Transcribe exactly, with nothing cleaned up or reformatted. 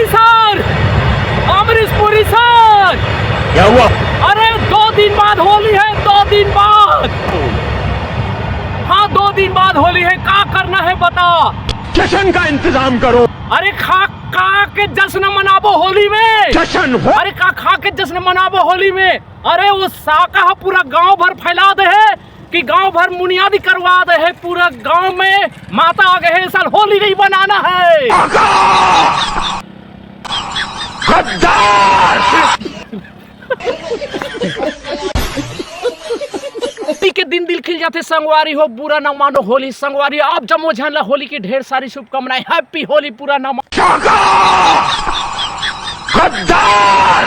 Sir, Amrish Puri sir, क्या हुआ? अरे, दो दिन बाद होली है, दो दिन बाद। हाँ, दो दिन बाद होली है, का करना है बता। जश्न का इंतजाम करो। अरे, खा खा के जश्न मनाबो होली में। जश्न हो। अरे, का खा के जश्न मनाबो होली में। अरे, वो साका ह पूरा गांव भर फैला दे है कि गांव भर मुनियादी करवा दे है। पूरा गांव में माता आ गए है, साल होली नहीं बनाना है। गद्दार। होली के दिन दिल खिल जाथे संगवारी हो, बुरा ना मानो होली संगवारी। आप जम्मो झन ला होली की ढेर सारी शुभकामनाएं। हैप्पी होली। बुरा ना मानो। गद्दार।